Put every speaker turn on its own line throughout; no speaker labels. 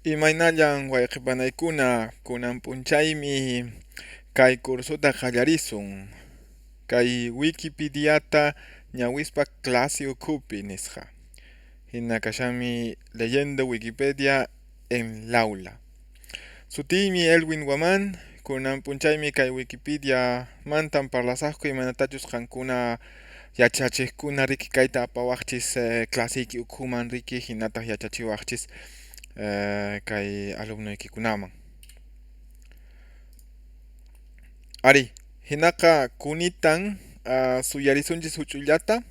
Imaynallan wayqi panaykuna, kunan p'unchaymi kay cursuta qallarisun. Kay Wikipediata ñawispa clase ukhupi nisqa. Hina kashanmi leyendo Wikipedia en l'aula. Sutiymi Elwin Waman, kunan p'unchaymi kay Wikipedia mantan parlasaqku imaynatachus qankuna yachachiqkuna riki kayta apawaqchis claseyki ukhuman riki hinataq yachachiwaqchis kay alumnoykikunaman. Ari, hinaqa kunitan suyarisunchis huch'uyllata,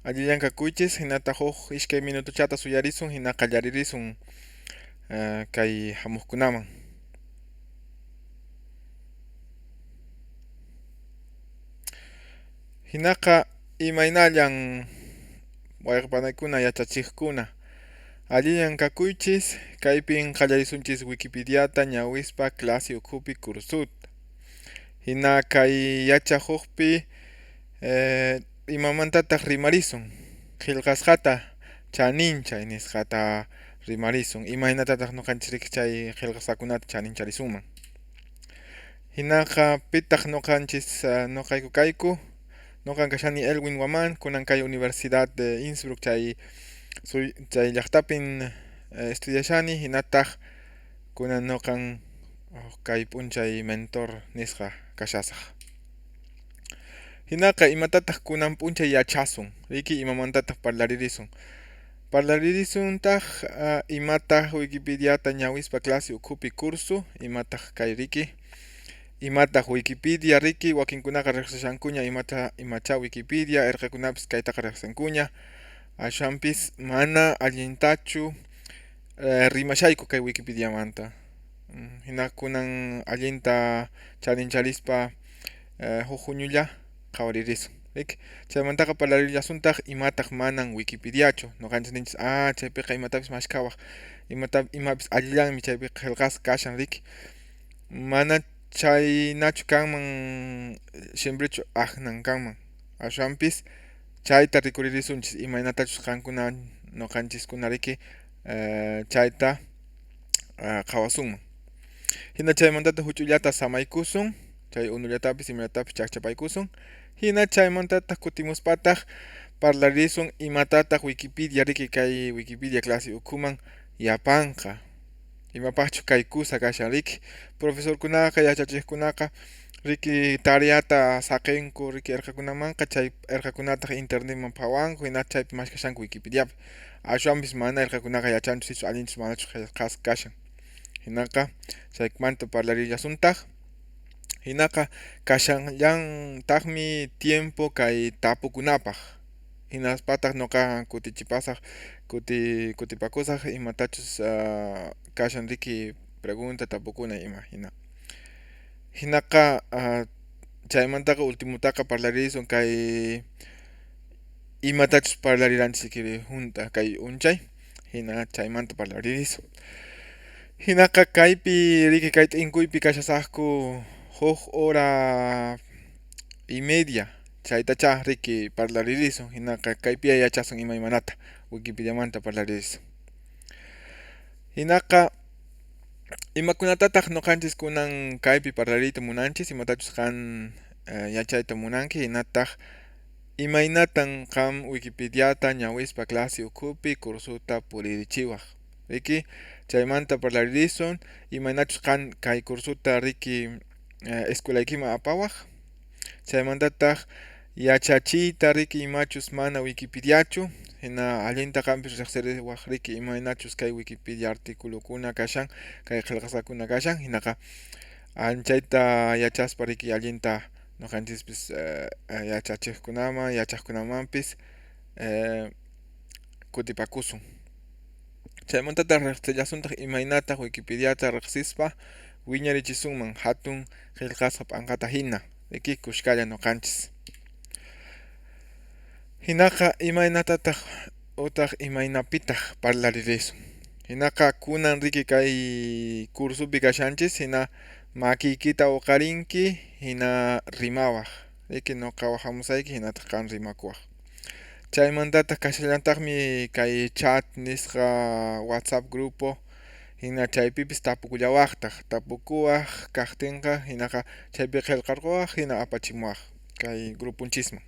allillan kakuychis hinataq huk iskay minutochata suyarisun hina qallaririsun kay hamuqkunaman. Hinaqa imaynallan wayqipanaykuna yachachiqkuna, allillan kakuychis, kaypin qallarisunchis Wikipediata ñawispa clase ukhupi cursuta. Hina kay yachaquqpi imamantataq rimarisun, qillqasqata chaninchay nisqata rimarisun, imaynatataq nuqanchis riki chay qillqasqakunata chanincharisunman. Hinaqa pitaq nuqanchis nuqayku kayku, nuqan kashani Elwin Waman, kunan kay Universidad de Innsbruck chay llaqtapin estudiashani, hinataq kunan nuqan kay p'unchay mentor nisqa kashasaq. Hinaqa imatataq kunan p'unchay yachasun, riki imamantataq parlaririsun. Parlaririsuntaq imataq Wikipediata ñawispa clase ukhupi curso, imataq kay riki, imataq Wikipedia riki, wakinkunaqa riqsishankuña imacha Wikipedia, irqikunapis kaytaqa riqsinkuña, aswanpis mana allintachu rimashayku kay Wikipediamanta. Hina kunan allinta chanincharispa huk huñulla qhawaririsun. Riki, chaymantaqa parlarillasuntaq imataq manan Wikipediachu, nuqanchis ninchis chaypiqa imatapis mashkhawaq, imapis allillanmi chaypiqa qillqasqa kashan riki, mana chaynachu kanman siemprechu aqnan kanman, aswanpis chayta rikuririsunchis imaynatachus qankuna nuqanchiskuna riki chayta qhawasunman. Hina chaymantataq huch'uyllata samaykusun, chay unullatapis imallatapis chaqchapaykusun, hina chaymantataq kutimuspataq parlarisun imatataq Wikipedia riki kay Wikipedia clase ukhuman yapanqa, imapaqchu kay kusa kashan riki, profesorkunaqa yachachiqkunaqa riki tareata saqinku riki irqakunamanqa, chay irqakunataq internetman phawanku hina chaypi mashkashanku Wikipediapi, aswanpis mana irqakunaqa yachanchu sichus allinchus manachus qillqasqa kashan. Hinaqa chaymanta parlarillasuntaq. Hinaqa kashanllantaqmi tiempo kay tapukunapaq, hinaspataq nuqa kutichipasaq, kutipakusaq imatachus kashan riki pregunta tapukuna ima hina. Hinaqa chaymantaqa ultimotaqa parlarisun kay imatachus parlariranchis hunt'a kay unchay, hina chaymanta parlaririsun. Hinaqa kaypi riki kay t'inkuypi kashasaqku huk hora y media chaytacha riki parlaririsun, hinaqa kaypi yachasun imaymanata Wikipediamanta parlaririsun. Hinaqa imakunatataq nuqanchis kunan kaypi parlariyta munanchis, imatachus qan yachayta munanki, hinataq imaynatan qam Wikipediata ñawispa clase ukhupi cursuta puririchiwaq, riki chaymanta parlaririsun, imaynachus qan kay cursuta riki escuelaykiman apawaq, chaymantataq yachachiyta riki imachus mana Wikipediachu, hina allinta qampis riqsiriwaq riki imaynachus kay Wikipedia articulokuna kashan, kay qillqasqakuna kashan, hinaqa anchayta yachaspa riki allinta nuqanchispis yachachiqkunaman yachaqkunamanpis kutipakusun. Chaymantataq riqsillasuntaq imaynataq Wikipediata riqsispa wiñarichisunman hatun qillqasqa p'anqata hina, riki kushkalla nuqanchis. Hinaqa imaynatataq utaq imaynapitaq parlaririsun. Hinaqa kunan riki kay cursopi kashanchis, hina makiykita uqarinki, hina rimawaq, riki nuqa wahamusayki hinataq qan rimakuwaq. Chaymantataq kashallantaqmi kay chat nisqa WhatsApp grupo, Hina chaypipis tapukullawaqtaq, tapukuwaq kaqtinqa hinaqa chaypi qillqarquwaq hina apachimuwaq kay grupunchisman.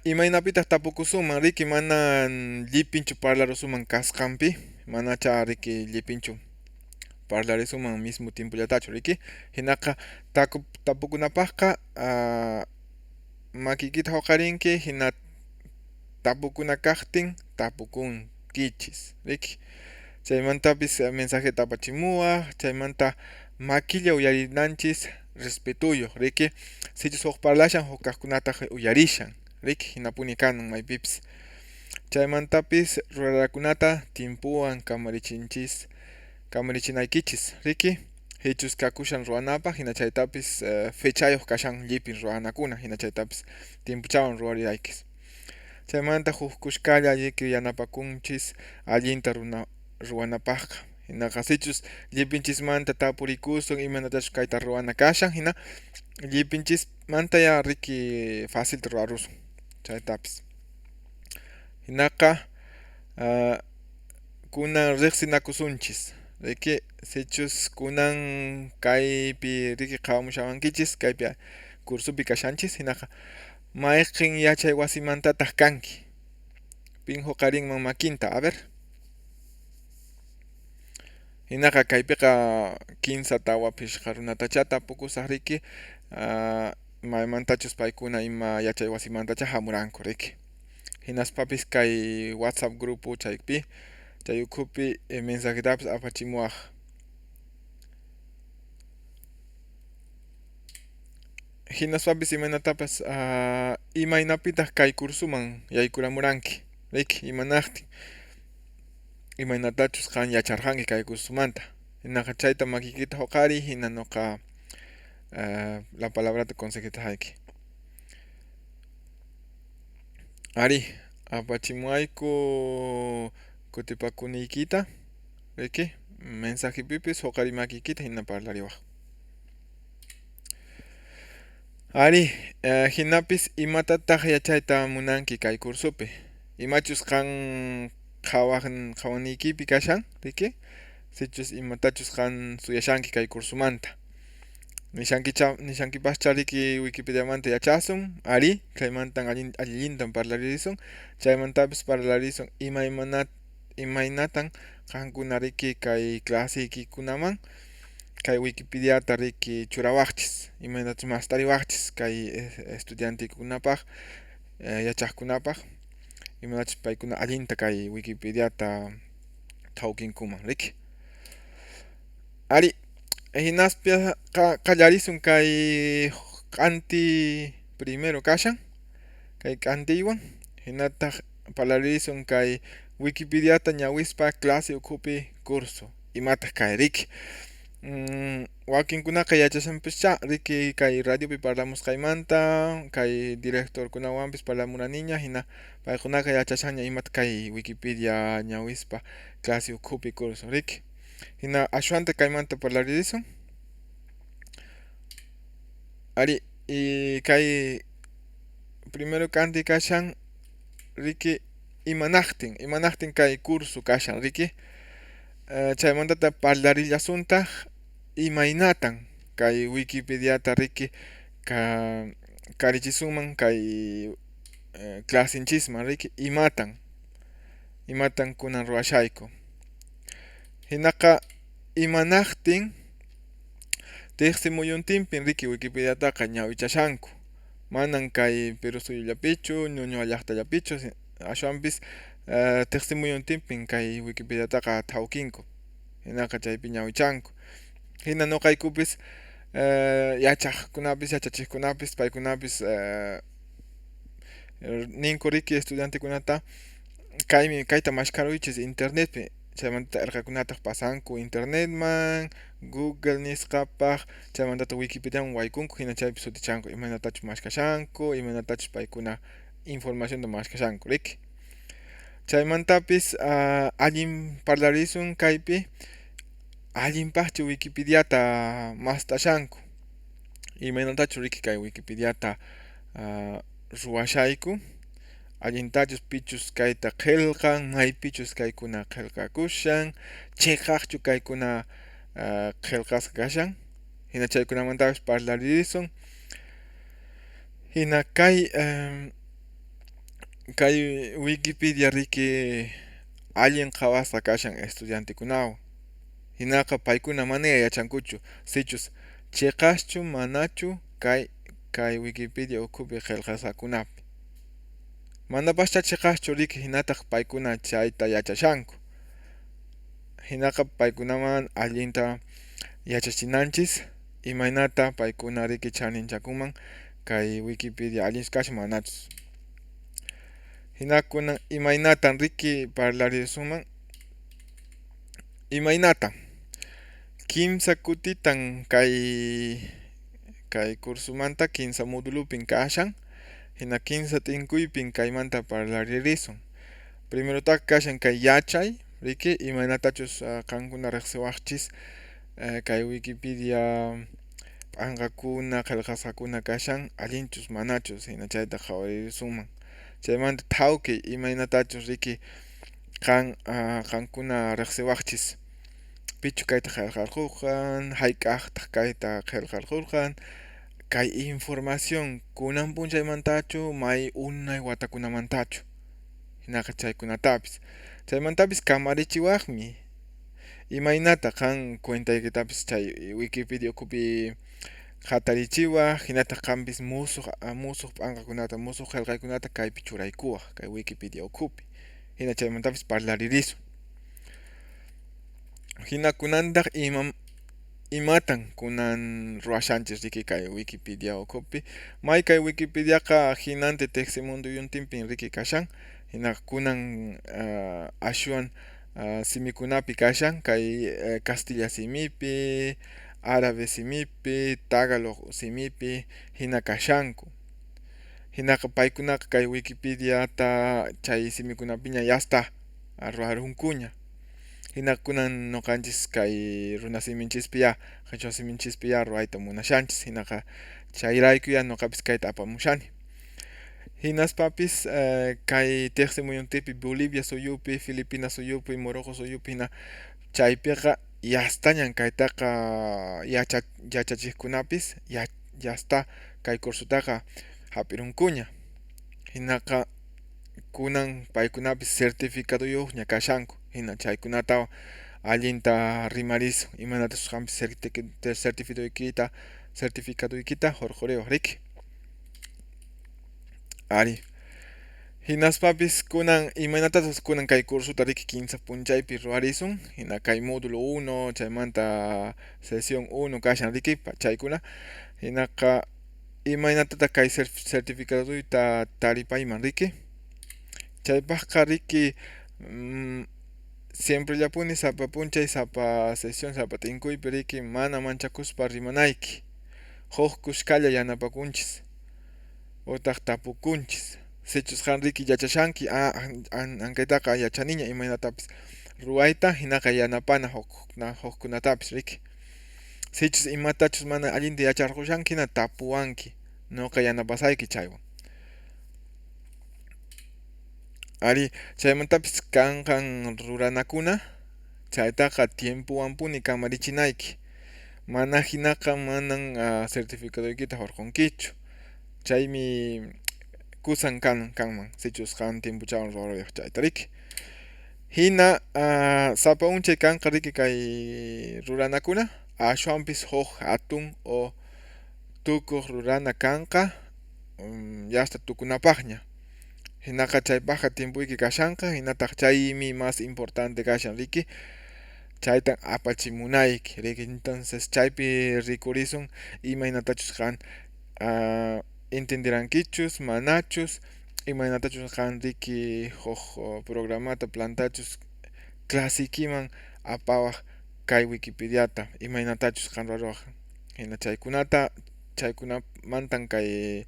Imaynapitaq tapukusunman riki mana llipinchu parlarusunman kasqanpi, manacha riki llipinchu parlarisuman mismo tiempollatachu riki, hinaqa tapukunapaqqa makiykita huqarinki hina tapukuna kaqtin tapukunkichis riki, chaymantapis mensajeta apachimuwaq, chaymanta makilla uyarinanchis respetuyuq riki, sichus huk parlashan huk kaqkunataq uyarishan riki, hinapuni kanan maypipis. Chaymantapis ruranakunata timpuwan kamarichinchis kamarichinaykichis riki, sichus kakushan ruwanapaq hina chaytapis fechayuq kashan llipin ruwanakuna hina chaytapis timpuchawan ruwariraykichis. Chaymanta huk kuskalla riki yanapakunchis allinta ruwanapaqqa. Hinaqa sichus llipinchismanta tapurikusun imaynatachus kayta ruwana kashan hina llipinchismanta ya riki facilta ruwarusun chaytapis. Hinaqa kunan riqsinakusunchis riki, sichus kunan kaypi riki qhawamushawankichis kaypi cursopi kashanchis hinaqa mayqin yachay wasimantataq kanki, pin huqarinman makinta, a ver. Hinaqa kaypiqa 3 tawa phisqa runatacha tapukusaq riki, maymantachus paykuna ima yachay wasimantacha hamuranku riki. Hinaspapis kay WhatsApp grupo chaypi chay ukhupi mensajetapis apachimuwaq. Hinaspapis imaynatapas imaynapitaq kay cursoman yaykuramuranki riki, imanaqtin imaynatachus qan yacharqanki kay cursomanta, hinaqa chayta makiykita huqariy hina nuqa la palabrata consejetasqayki. Ari, apachimuwayku kutipakuniykita riki, mensajepipis huqariy makiykita hina parlariwaq. Ari, hinapis imatataq yachayta munanki kay cursopi, imachus qan qhawaniykipi kashan riki, sichus imatachus qan suyashanki kay cursomanta. Nishankipascha riki Wikipediamanta yachasun, ari, chaymantan allintan parlarisun, chaymantapis parlarisun imaynatan qankuna riki kay claseykikunaman kay Wikipediata riki churawaqchis, imaynatachus mastariwaqchis kay estudiantekunapaq, yachaqkunapaq, imaynatachus paykuna allinta kay Wikipediata thawkinkuman riki. Ari, hinaspa qallarisun kay k'anti primero kashan, kay k'antiywan, hinataq parlarisun kay Wikipediata ñawispa clase ukhupi curso, imataq kay riki. Wakinkunaqa yachashanpischa riki kay radiopi parlamusqaymanta, kay directorkunawanpis parlamuraniña, hina paykunaqa yachashanña imata kay Wikipedia ñawispa clase ukhupi curso riki. Hina ashwanta kaymanta parlarisun. Ari, y kay primero k'anti kashan riki imanaqtin kay curso kashan riki. Chaymantata parlarillasuntaq imaynatan kay Wikipediata riki karichisunman kay clasinchisman riki, imatan kunan ruwashayku. Hinaqa imanaqtin tiqsi muyuntinpin riki Wikipediataqa ñawichashanku, manan kay Perú suyullapichu, Ñuñuwa llaqtallapichu, ashwanpis tiqsi muyuntinpin kay Wikipediataqa thawkinku, hinaqa chaypi ñawichanku. Hina nuqaykupis yachaqkunapis yachachiqkunapis paykunapis ninku riki estudiantekunata kaymi kayta mashkaruychis internetpi, chaymanta irqakunataq pasanku internetman, Google nisqapaq, chaymantataq Wikipediaman waykunku, hina chaypi sutichanku imaynatachus mashkashanku, imaynatachus paykuna informacionta mashkashanku riki. Chaymantapis allin parlarisun kaypi allinpaqchu Wikipediata mastashanku, imaynatachus riki kay Wikipediata ruwashayku, Allintachus pichus kayta qillqan, maypichus kaykuna qillqakushan, chiqaqchu kaykuna qillqasqa kashan, hina chaykunamantapis parlaririsun. Hina kay kay Wikipedia riki allin qhawasqa kashan estudiantekunawan. Hinaqa paykuna mana yachankuchu sichus chiqaschu manachu kay Wikipedia ukhupi qillqasqakunapi. Manapascha chiqaschu riki hinataq paykuna chayta yachashanku. Hinaqa paykunaman allinta yachachinanchis imaynata paykuna riki chaninchakunman kay Wikipedia allinchu kashan manachus. Hina kunan imaynatan riki parlarisuman. Imaynatan kimsa kutitan kay cursomanta kinsa modulopin kashan, hina kinsa t'inkuypin kaymanta parlaririsun. Primerotaqa kashan kay yachay, riki imaynatachus qankuna riqsiwaqchis kay Wikipedia p'anqakuna qillqasqakuna kashan allinchus manachus hina chayta qhawaririsunman. Chaymanta thawki imaynatachus riki qan qankuna riqsiwaqchis pichu kayta qillqarqurqan, hayk'aqtaq kayta qillqarqurqan, kay información kunan p'unchaymantachu may unay watakunamantachu, hinaqa chaykunatapis. Chaymantapis kamarichiwaqmi imaynata qan cuentaykitapis chay Wikipedia ukhupi hatarichiwaq, hinataq qanpis musuq p'anqakunata, musuq qillqaykunata kaypi churaykuwaq kay Wikipedia ukhupi. Hina chaymantapis parlaririsun. Hina kunantaq imatan kunan ruwashanchis riki kay Wikipedia ukhupi. May kay Wikipediaqa hinantin tiqsimunduyuntinpin riki kashan. Hina kunan ashwan simikunapi kashan kay kastilla simipi, árabe simipi, tagalog simipi hina kashanku. Hinaqa paykunaqa kay Wikipediata chay simikunapiña yasta ruwarunkuña. Hina kunan nuqanchis kay runa siminchispi ya, qhichwa siminchispi ya ruwayta munashanchis. Hinaqa chayrayku ya nuqapis kayta apamushani. Hinaspapis kay tiqsimuyuntinpi Bolivia suyupi, Filipinas suyupi, Morocco suyupi hina chaypiqa yastañan kaytaqa yachachiqkunapis yasta kay cursotaqa hap'irunkuña. Hinaqa kunan paykunapis certificaduyuqña kashanku. Hina chaykunata allinta rimarisun imaynatachus qanpis certificadoykita hurquriwaq riki. Ari. Hinaspapis kunan imaynatataq kunan kay cursota riki kinsa p'unchaypi ruwarisun. Hina kay módulo 1 chaymanta sesión 1 kashan riki chaykuna. Hinaqa imaynatataq kay certificaduyta taripayman riki. Chaypaqqa riki siemprellapuni sapa p'unchay, sapa sesión, sapa t'inkuypi riki mana manchakuspa rimanayki. Huk kuskalla yanapakunchis utaq tapukunchis. Sichus qan riki yachashanki ankaytaqa yachaniña imaynatapis ruwayta hinaqa yanapana hukkunatapis riki. Sichus imatachus mana allinta yacharqushanki hina tapuwanki nuqa yanapasayki chaywan. Ari chaymantapis kanqan ruranakuna chaytaqa tiempowanpuni kamarichinayki. Mana hinaqa manan certificadoykita hurqunkichu. Chaymi kusan kanman sichus qan tiempochawan ruwaruyaq chayta riki. Hina sapa unchay kanqa riki kay ruranakuna ashwanpis huk hatun o tukuq rurana kanqa yasta tukunapaqña. Hinaqa chaypaqqa tiempoyki kashanqa hinataq chaymi más importante kashan riki. Chaytan apachimunayki riki. Entonces chaypi rikurisun imaynatachus qan entenderankichus manachus imaynatachus qan riki huk programata plantachus clasikiman apawaq kay Wikipediata imaynatachus qan ruwaruwaq. Hina chaykunata chaykunamantan kay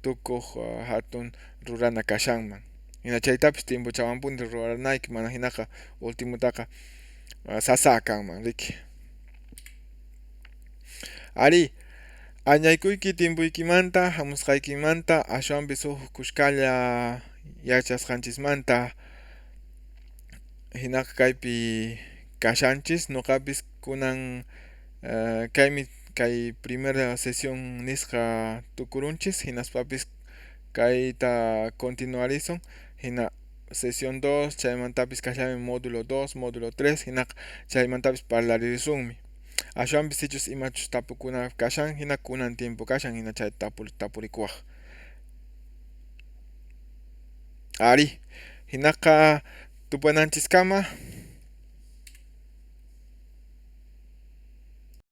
tukuq hatun rurana kashanman. Hina chaytapis tiempochawanpuni ruwaranayki mana hinaqa ultimotaqa sasa kanman riki. Ari Añaykuyki timpuykimanta, hamusqaykimanta, ashwanpis huk kuskalla yachasqanchismanta. Hinaqa kaypi kashanchis, nuqapis kunan kaymi kay primera sesión nisqa tukurunchis, hinaspapis kayta continuarisun hina sesión 2, chaymantapis kashanmi módulo 2, módulo 3, hinaqa chaymantapis parlaririsunmi. Ashwanpis sichus imachus tapukuna kashan, hina kunan tiempo kashan, hina chayta tapurikuwaq. Ari, hinaqa tupananchiskama.